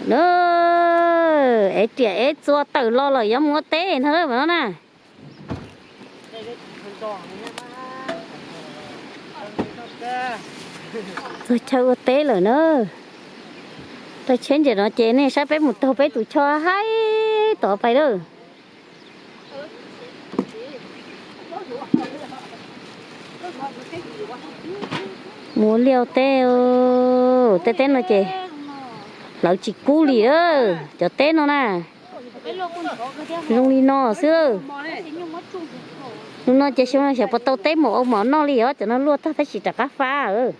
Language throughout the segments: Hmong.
Na, ev riam ev txuas tawm los lawm yuav mus ua teb no na. Txog chaw ua teb lawm na. Tau tsheb ntawm no ces nej saib peb mus taug peb tus choj haib tod pais lawm. Mus ua liaj ua teb, tej teb no ces hlawv tsis kub li lawm cov teb no na. Zoo li no xwb. Hnub no ces xyoo no xyov puas tau teb mus ua mov noj li os, cov no luaj tag tab sis rov qab fab.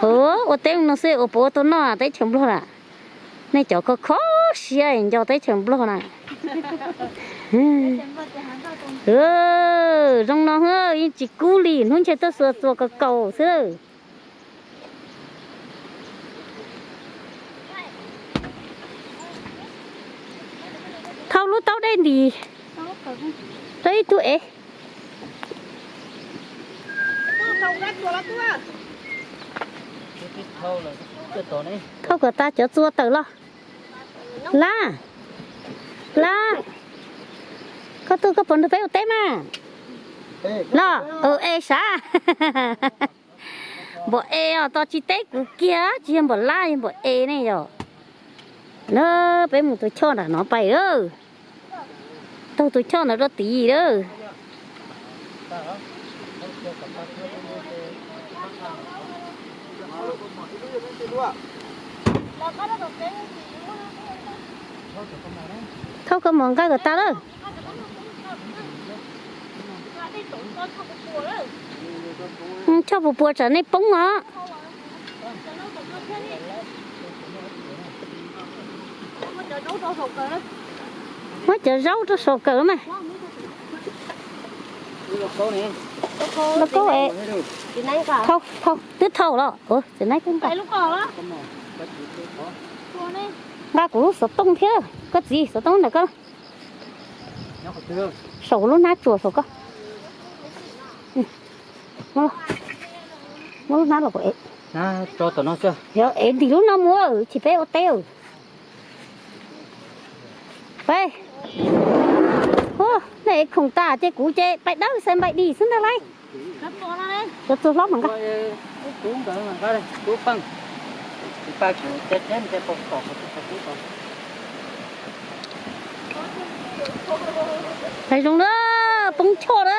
Ua teb no xwb ua puas ua tau noj teb chaws Nplog lawm. Nej cov kho kho siab nco teb chaws Nplog na. Zoo no yeej tsis kub li, hnub ntshe tuaj xuas txuas kaus kaus xwb. Thauj lub taub dej ntis rau ib tug ev. Thauj kom tas cov txuas tawm los. Lab, Lab, koj tuaj koj puas nrog peb ua teb mas? Los, e sav. Npaum e os, tos tsis teb kuv kiag, tsis yog npaum Lab, yog npaum e ne yog. Na, peb mus tus choj nram no pais. Taug tus choj ntawd rau tid lawm. Thauj koj mus nqa kom tas lawm. Choj puas puas tsam nej poob os. Muab cov zaub rau saum kawm mas. Lauj kaub, thauj, thauj, twb thauj los, txiv neeb twb nqa. Nqa kuv lub xov tooj thiab, koj txiv xov tooj ntawm koj. Saum lub hnab tsuas saum koj. Muab lub hnab los kuv ev. Yog ev ntim lub no mus, tsis peb ua teb. Peb, nej ev khoom tas ces kuv ces pais dawb xav npaim dis xwb ntag lauj. Cov txuas hlob mas nqa. Hais zoo na, poob choj na.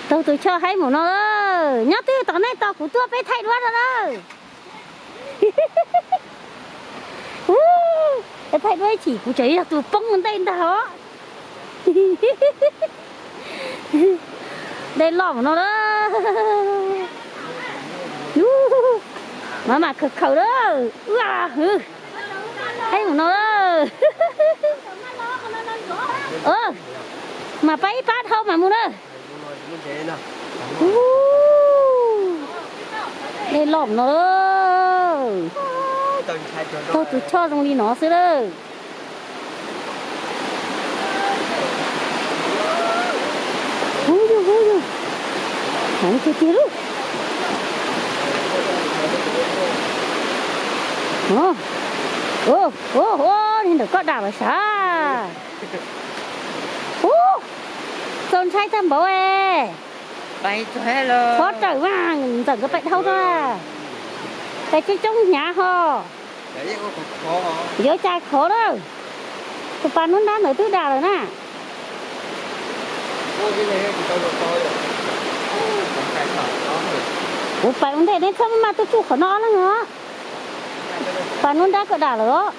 Taug tus choj haib mus no, nyob twg tom nej tos kuv tuaj peb thaij duab rau na. Thaij duab ib chim kuv tseem yog tus poob ntej ntag os. Dej loj mus no na. Mas mas khaws khaws na. Haib mus no na. Mas pab ib pab dhau mas mus na. Dej loj no, taug tus choj zoo li no xwb lawm. Huv yug huv yug, heev tiag tiag lauj. Ua ua ua, ntawm koj dam lawm sav. Ub, txaus ntshai tag npaum es. Qhov rawm mas ntxawm nkawd pais dhau rau, pais coob coob hnyav ho. Yuav cas khov lawm. Tus pas nub nrab ntawd twb dam lawm na. Kuv pais ua ntej neb txhob maj maj tuaj tsuj qhov no ob leeg os. Pas nub nrab koj dam lawm os.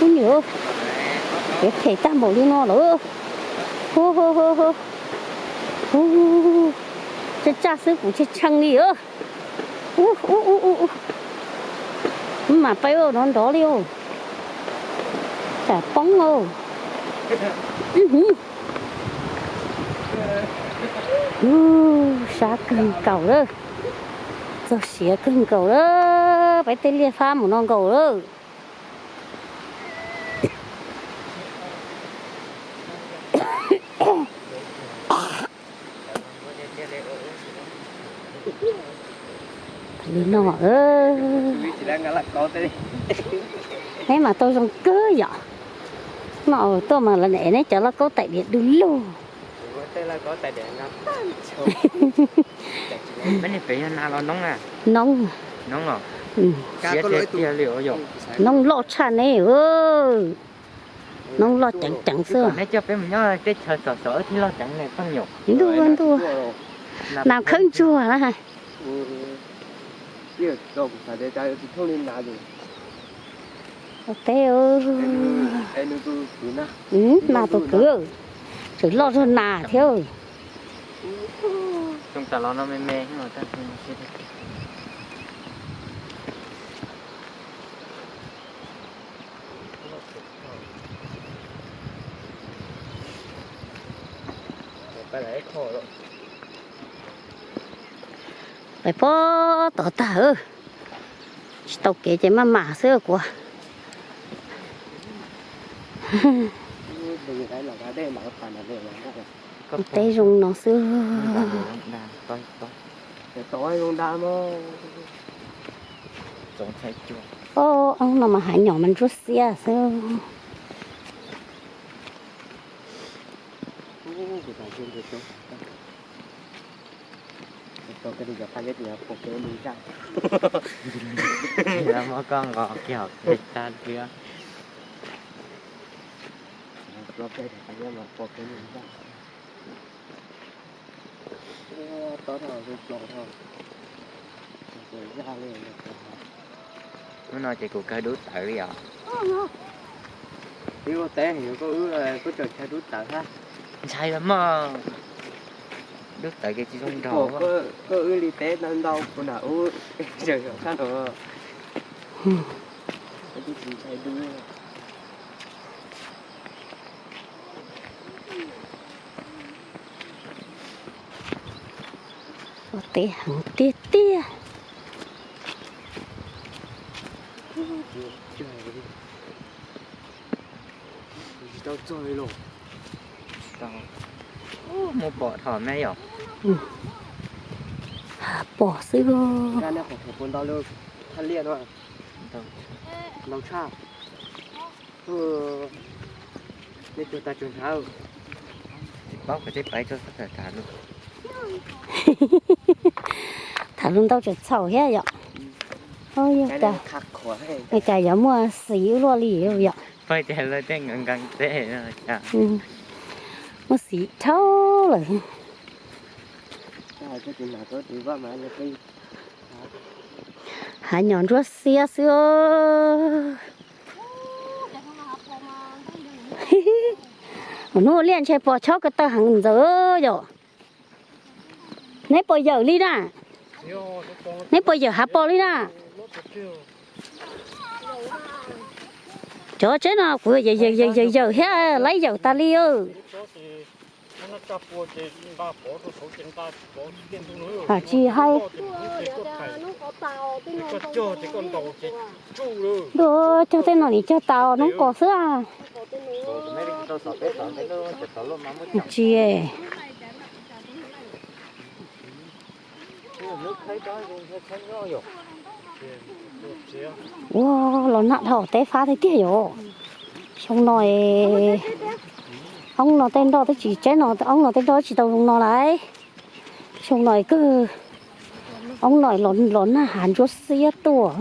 Ub, niam, kev phem tag npaum li no lawm. Hu hu hu hu. Hu, tsaj tsaj xwb kuv tshee tshee li os. Ub ub ub ub, mam pais ua nrov nrov li os. Tsam poob os. Ub, sab kawg nkaus lawm. Txog siav kawg nkaus lawm, peb tej liaj fab mus no nkaus lawm. No, neb mas tau zoo kawg yom. No tuaj mas lawv ev neb cov lauj kaub tais diav du lug. Noob, noob loj tshaj ne. Noob loj ceev ceev xwb. Ntuj, ntuj, nas khawb ntsuag na. Ua teb, nas tus kwv, tseem loj zog nas thiab. Pais pob tod tag, tsis tau kev ces maj mam xwb kuv. Teb zoo no xwb. Ob, ob no mas hav nyom mas ntsuab xiab xwb. Muab koj nqos kiag hauv pes tag thiab. Hnub no ces kuv kawg dub tawv li os. Ib ua teb yuav koj wb, koj tseem chaw dub tawv hab. Ntshai los mog, dub tawv ces tsis zoo nraug. Koj wb li teb ntau ntau kuv nam ub, tseem sab no. Tsis ntshai dub. Ua teb heev tiag tiag. Tsis tau txog li los. Tsis tau. Muaj pom dhau me yom. Hav pom xwb. Ntau tshaj. Nej tsuag tag tsuag hnav. Tsis paub qhov twg pais txog xab tham tham lus. Tham lus ntau tseem txhaum thiab yom. Yog cas, yog cas yuav muaj xiv ua luaj li yom. Pais tias lawv tej nkees nkees teb. Muaj xiv dhau lawm. Hav nyom ntsuab xiab xwb. Hnub liaj ntshe pos chob ko taw heev ntxawm yom. Neb puas yawm li na? Neb puas yawm hav pos li na? Cov tsev no kuv yawm yawm yawm thiab laib yawm tas li. Tsis hais, ntuj, cog tej no nim cog tas noob kos xwb. Tsis, ua los nag dhau teb fab tiag tiag yom. Xyoo no, oob no tej nroj twb tsis, tsaib no oob no tej nroj twb tsis tau zoo no lawm. Xyoo no kawg, oob no los nag hav ntsuab xiab tuaj.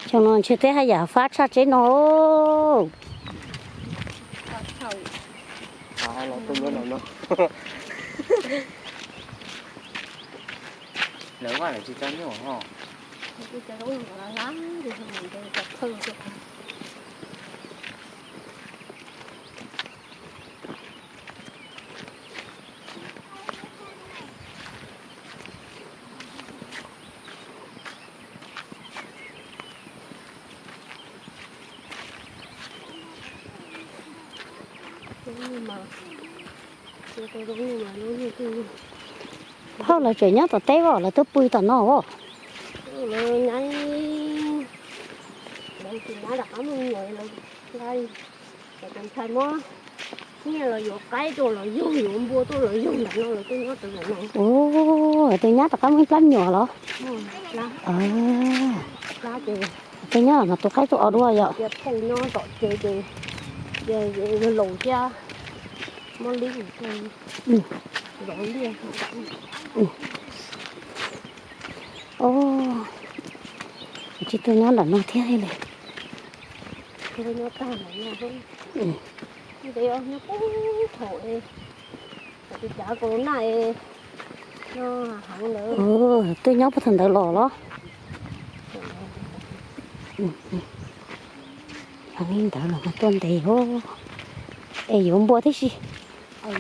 Xyoo no ntshe teb haj yam fab tshaj tsaib no. Lawv vaj lawv tsis tso nyuj os. Phauj, lawv tseem nyob tom teb os, lawv tuaj pw tom no os. Lawv nyaib, lawv tsis nyaib rov qab mus nyuam, lawv, lawv tus ntxhais muab nyiaj los yuav qaib tuaj los yug, yuav npua tuaj los yug ntawm no, lawv tuaj nyob rau ntawm no. Tus nyab rov qab muaj ib plab me nyuam los? Tus nyab no tus qaib tuaj os dua yom. Cia phauj nyob tom tsev ces laus thiab muab lib zov liaj. Tsis tuaj nyob ntawm no thiab li. Nyob tag ntawm no, nyob thaum es tus cav corona es no heev ntawd. Twb nyob puag thaum ntawd los los? Li ntawd los tuaj ntes os. Es yuav npua tib si.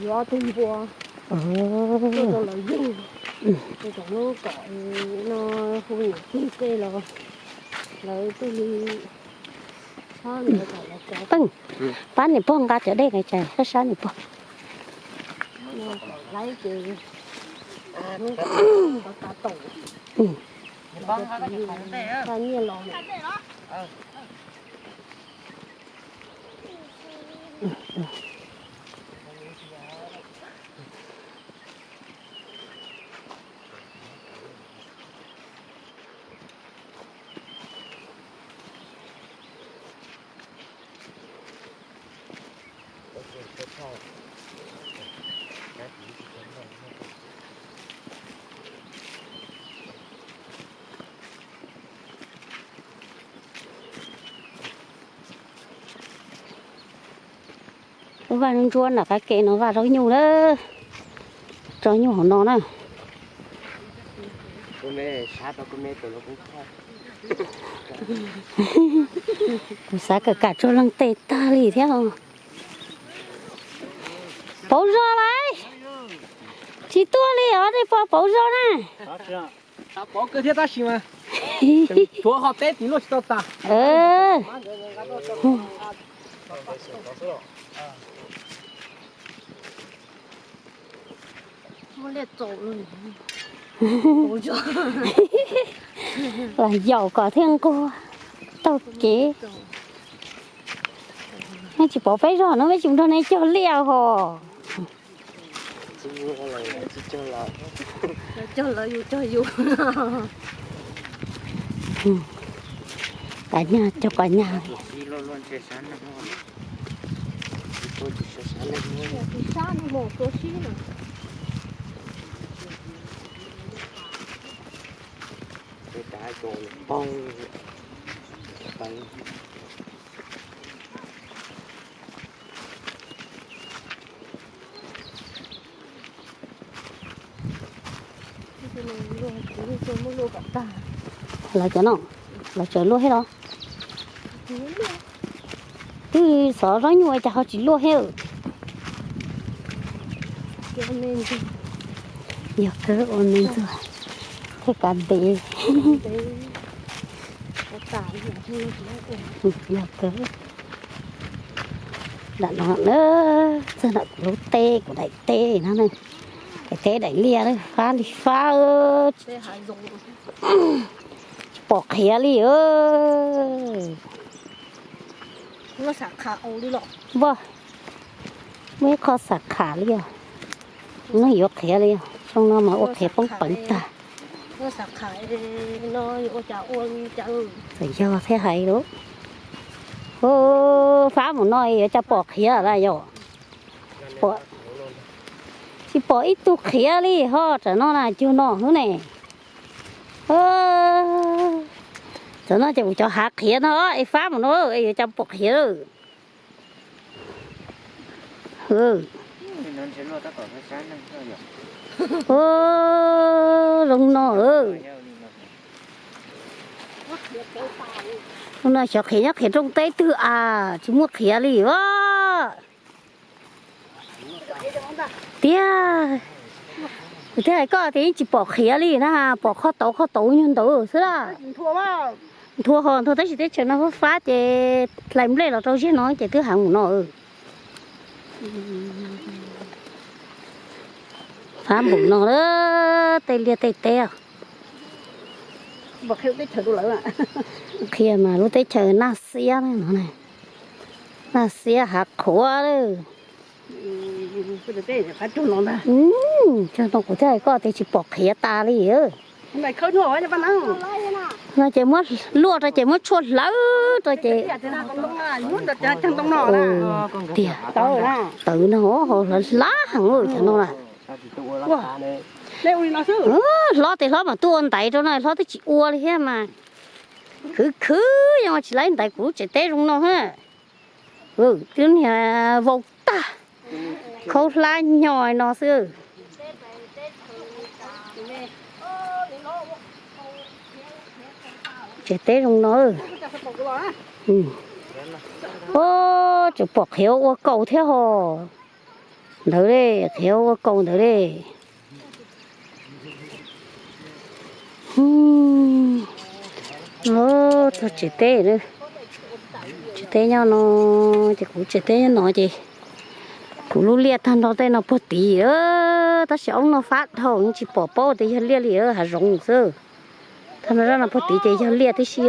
Yuav tus npua tuaj rau lawv yug. Tus tom lub kom no hu niam tij tej los lawv tuaj li. Pab niam pog nqa cov dej na, sab sab niam pog. Laib ces tav taum, nqa nyiaj los. Lub vaj ntsuab nram qab ke no vaj zaub nyuj na. Tso nyuj hauv no na. Kuv xav kawm kam tsuag leej tes tag li thiab. Pauv zog lawm. Tsis tuaj li os, nej puas pauv zog na? Pauv kawg thiab tab sis mas tuav qhov teb tim luaj tsis tau tas. Los yaum kom thiaj nquag taug kev. Nej tsis pauv peb zog no, peb tsis mus nrog nej cog liaj hos. Cog lawv yus cog yus. Qas nyag cog qas nyag. Lawv cov no, lawv tseem luaj thiab los? Twb xov zaub nyuj ua cas ho tsis luaj thiab. Yog kawg ua me ntxuag thiaj kav ntev. Yog kawg. Nram no na, txog nram kuv lub teb, kuv daim teb no, daim teb daim liaj fab li fab. Tsis pom qhiav li. Npaj, muaj ib qho xav kham li os. No yuav qhiav li os, xyoo no mas ua qhiav poob peev tag. Txawm yog thiaj hais lawm. Fab mus no yuav cas pom qhiav lawm yom. Tsis pom ib tug qhiav li ho, tam no na cuag no xwb ne. Tam no ces kuv cov hav qhiav no es fab mus no es yuav cas pom qhiav lawm. Zoo no. Zoo no xyov qhiav nyob qhiav rooj teb twg as, tsis muaj qhiav li os. Tiag, kuv thiaj hais koj tias yeej tsis pom qhiav li na, pom qhov tauv qhov tauv nyuag ntawd xwb lawm. Nthua ho nthua tab sis teb chaws no fab fab ces hlais nplej los rau ziag no ces twb heev mus no. Fab npaum no lawm, tej liaj tej teb. Qhia mas lub teb chaws naj xiab no, naj xiab hav qhuav lawm. Cog no kuv thiaj hais koj tias tsis pom qhiav tas li. No ces muab luaj rau ces muab tshuaj hlawv rau ces tiag, tawv no hlawv hlab heev cov no na. Hlob tes hlob mas tuaj ua ntaiv rau no, hlob twb tsis ua li thiab mas. Khwv khwv yeej ua tsis laib ntaiv kuv lub tsev teb zoo no. Twb niag vau tag, khaub hlab nyho no xwb. Tsev teb zoo no. Tseem pom qhiav ua kaus thiab ho. Ntawd li, qhiav ua kaus ntawd li. Txog tsev teb, tsev teb nyob no, ces kuv tsev teb nyob no ces kuv lub liaj tag nrho tej no puag tid. Tab sis oob no fab dhau tsis pom paub tias yog liaj li, hav zoov xwb. Tag nrho zaj no puag tid ces yog liaj tib si.